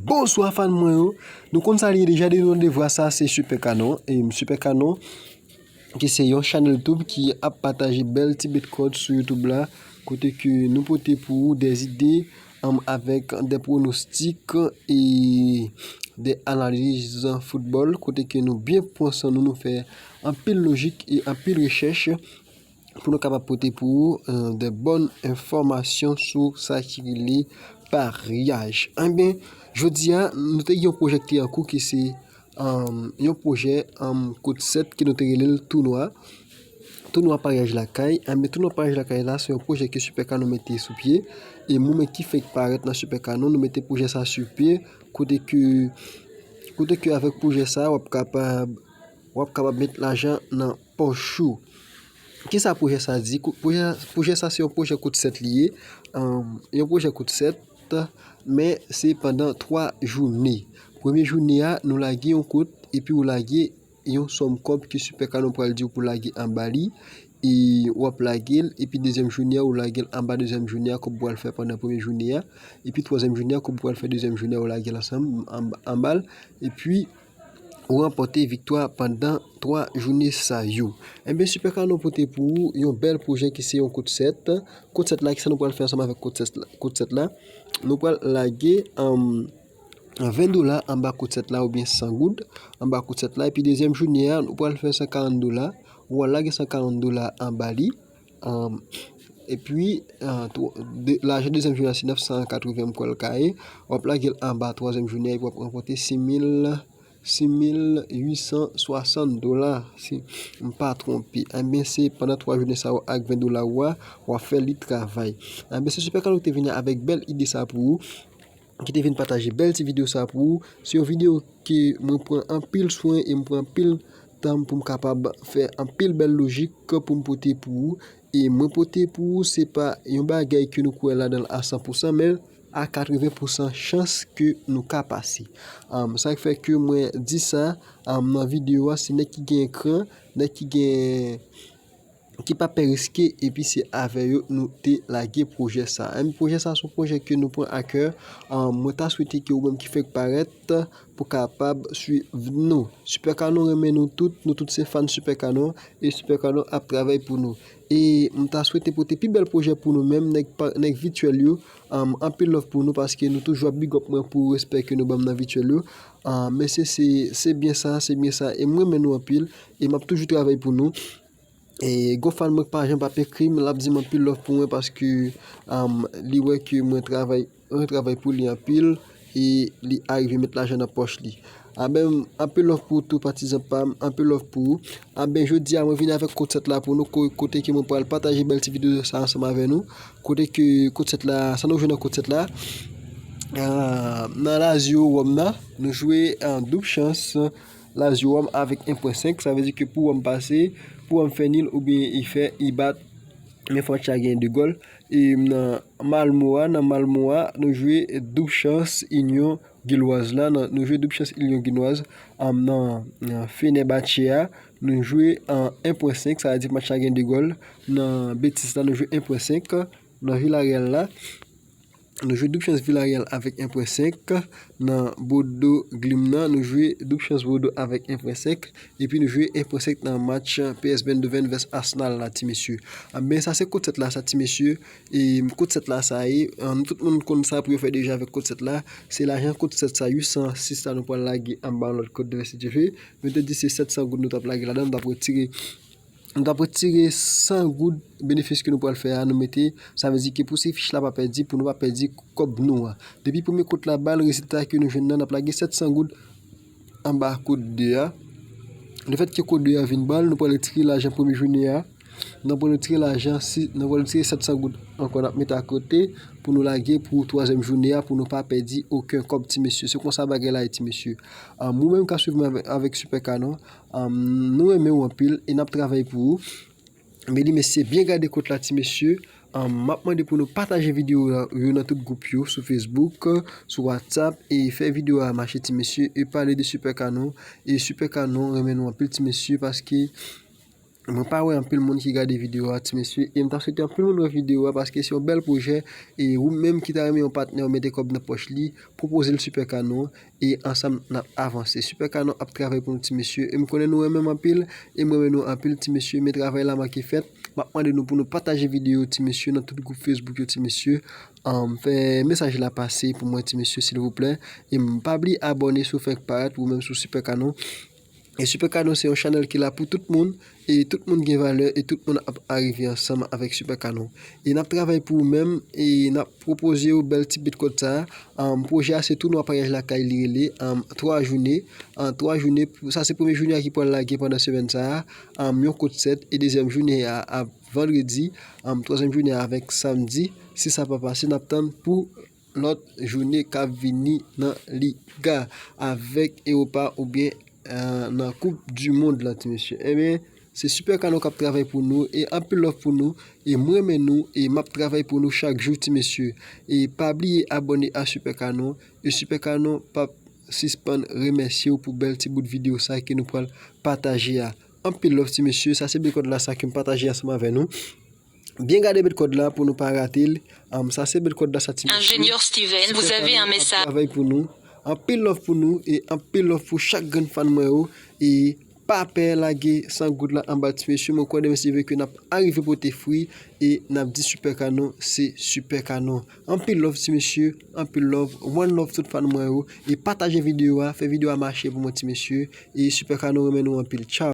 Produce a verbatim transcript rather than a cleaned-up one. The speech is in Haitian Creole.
Bonswa fan mwen yo. Nou konn sa li ye deja, de nou devwa sa se Super Canon. E Super Canon ki se yon chanèl YouTube ki ap pataje bèl ti bèt kòd sou YouTube la, kote ke nou pote pou ou de zide, anm, avèk de pwonostik e de analiz foutbòl, kote ke nou byen pran san nou, nou fè anpil lojik e anpil rechèch pou nou kapab pote pou ou, eh, de bòn enfòmasyon sou sa ki rele paryaj. Enben, jodi a, nou te gen yon pwojè ki te an kou ki se, em, yon pwojè, em, kout sèt ke nou te rele l tounwa. Tounwa paryaj lakay. Enben, tounwa paryaj lakay la, se yon pwojè ke Super Canon mete sou pye. E mwen menm ki fèk parèt nan Super Canon, nou mete pwojè sa sou pye. Kote ke, kote ke avèk pwojè sa, w ap kapab, w ap kapab met lajan nan pòch ou. Kisa pwojè sa di? Kou-, pwojè, pwojè sa se yon pwojè kout sèt li ye. Em, yon pwojè kout sèt, men se pandan twa jounen. Premye jounen a, nou lage yon kout, epi ou lage yon sòm kòb ke Super Canon pral di w pou lage anba li. E w ap lage l, epi dezyèm jounen a, ou lage l anba dezyèm jounen a, kòb ou pral fè pandan premye jounen a. Epi twazyèm jounen a, kòb ou pral fè dezyèm jounen a, ou lage l ansanm anba, anba l. Epi ou ranpòte viktwa pandan twa jounen sa yo. Enben, Super Canon pote pou ou yon bèl pwojè ki se yon kout sèt. Kout sèt la, kisa nou pral fè ansanm avèk kout sèt la? Kout sèt la, nou pral lage, em, ven dola anba kout sèt la oubyen san goud anba kout sèt la. Epi dezyèm jounen a, nou pral fè san karant dola. Ou pral lage san karant dola anba li. Em, epi, eh, twa-, de, lajan dezyèm jounen a se nèf san katreven m kwè l ka ye. W ap lage l anba twazyèm jounen a, epi w ap ranpòte sis mil, sis mil uit san swasant dola, si m pa twonpe. Enben, se pandan twa jounen sa yo ak ven dola ou a, w ap fè li travay. Enben, se Super Canon ki te vini avèk bèl ide sa pou ou, ki te vin pataje bèl ti videyo sa pou ou. Se yon videyo ke mwen pran anpil swen e mwen pran anpil tan pou m kapab fè anpil bèl lojik pou m pote pou ou. E mwen pote pou ou, se pa yon bagay ke nou kwè ladan l a san pousan, men a katreven pousan chans ke nou ka pase. Am, sa k fè ke mwen di sa, am, nan videyo a, se nèg ki gen kran, nèg ki gen, ki pa pè riske, epi se avè yo nou te lage pwojè sa. Enben, pwojè sa se yon pwojè ke nou pran a kè. Am, mwen ta swete ke ou menm ki fèk parèt, pou kapab swiv nou. Super Canon renmen nou tout, nou tout se fan Super Canon, e Super Canon ap travay pou nou. E m ta swete pote pi bèl pwojè pou nou menm, nèg pa, nèg vityèl yo, am, anpil love pou nou, paske nou toujou ap big up mwen pou respè ke nou ban m nan vityèl yo. Am, men se, se, se byen sa, se byen sa, e m renmen nou anpil, e m ap toujou travay pou nou. E gon fan mwen k pa janm p ap ekri m, l ap di m anpil love pou mwen paske, am, li wè ke mwen travay, mwen travay pou li anpil e li arive met lajan nan pòch li. Enben, anpil love pou tou patizan pa m, anpil love pou ou. Enben, jodi a mwen vini avèk kout sèt la pou nou, ko-, kote ke mwen pral pataje bèl ti videyo sa ansanm avè nou. Kote ke kout sèt la, sa nou jwe nan kout sèt la? Ah, nan Lazio Rome nan, nou jwe, ah, doub chans. Lazio Rome avèk en pwen senk, sa vle di ke pou Rome pase, pou Rome fè nil oubyen li fè, li bat, men fò match la gen de gòl. E nan Malmo a, nan Malmo a, nou jwe doub chans Inyon Gilwaz la, nan, nou jwe doub chans Inyon Gilwaz, am, nan, nan Fenerbahçe a, nou jwe an en pwen senk, sa vle di match la gen de gòl. Nan Betis la, nou jwe en pwen senk. Nan Villarreal la, nou jwe doub chans Villarreal avèk en pwen senk. Nan Bodo Glimt nan, nou jwe doub chans Bodo avèk en pwen senk. Epi nou jwe en pwen senk nan match P S V Eindhoven vs Arsenal la, ti mesye. Enben, sa se kout sèt la, sa, ti mesye. E kout sèt la, sa ye. An, nou tout moun konn sa pou yo fè deja avèk kout sèt la. Se lajan kout sèt sa, uit san sis la, nou pral lage anba yon lòt kout de vèsi dife. Nou te di se sèt san goud nou t ap lage ladan, nou t ap retire Nou t ap retire san goud benefis ke nou pral fè a, nou mete, sa vle di ke pou se fich la pa pèdi, pou nou pa pèdi kòb nou a. Depi premye kout la ba l, rezilta ke nou jwenn nan, n ap lage sèt san goud anba kout de a. Lefètke kout de a vin ba l, nou pral retire lajan premye jounen an. Nou pral retire lajan, si, nou pral retire sèt san goud ankò, n ap mete akote pou nou lage pou twazyèm jounen an, pou nou pa pèdi okenn kòb, ti mesye. Se konsa bagay la ye, ti mesye. Am, ou menm k ap swiv mwen avèk, avèk Super Canon, Am, nou renmen w anpil e n ap travay pou ou. Men li mesye, byen gade kout la, ti mesye. Am, m ap mande pou nou pataje videyo a, yo nan tout gwoup yo, sou Facebook, sou WhatsApp, e fè videyo a mache, ti mesye, e pale de Super Canon. E Super Canon renmen nou anpil, ti mesye, paske Mwen pa wè anpil moun ki gade videyo a, ti mesye, e m ta swete anpil moun wè videyo a, paske se yon bèl pwojè, e ou menm ki ta renmen yon patnè w mete kòb nan pòch li, pwopoze l Super Canon, e ansanm n ap avanse. Super Canon ap travay pou nou, ti mesye, e m konnen nou renmen m anpil, e m renmen nou anpil, ti mesye, men travay la manke fèt. M ap mande nou pou nou pataje videyo, ti mesye, nan tout gwoup Facebook yo, ti mesye. Um, fè mesaj la pase pou mwen, ti mesye, silvouplè. E m pa bliye abòne si w fèk parèt, ou menm sou Super Canon. E Super Canon se yon chanèl ki la pou tout moun, e tout moun gen valè, e tout moun ap arive ansanm avèk Super Canon. E n ap travay pou ou menm, e n ap pwopoze w bèl ti beat kòd sa a. Um, pwojè a se tou nwa payaj lakay li rele, um, twa jounen. An twa jounen, pou- sa se premye jounen an ki pral lage pandan semèn sa a, um, yon kout sèt, e dezyèm jounen a ap vandredi, um, twazyèm jounen a avèk samdi, si sa pa pase, n ap tann pou lòt jounen k ap vini nan Liga avèk Ewopa oubyen, eh, nan Koup di Mond lan, ti mesye. Ebyen, se Super Canon k ap travay pou nou, e anpil love pou nou, e m renmen nou, e m ap travay pou nou chak jou, ti mesye. E pa bliye abòne a Super Canon, e Super Canon p ap sispann remèsye w pou bèl ti bout videyo sa ke nou pral pataje a. Anpil love, ti mesye, sa se beat kòd la sa ke m pataje ansanm avè nou. Byen gade beat kòd la pou nou pa rate l. Um, sa se beat kòd la sa, ti mesye. Ingénieur Steven, vous avez un message. Travay pou nou. Anpil love pou nou e anpil love pou chak grenn fan mwen yo. E pa pè lage san goud la anba, ti mesye. Mwen kwè demen si Dye vle ke n ap arive pote fwi e n ap di Super Canon se Super Canon. Anpil love, ti mesye, anpil love. One love tout fan mwen yo. E pataje videyo a, fè videyo a mache pou mwen, ti mesye. E Super Canon renmen nou anpil. Tchaw.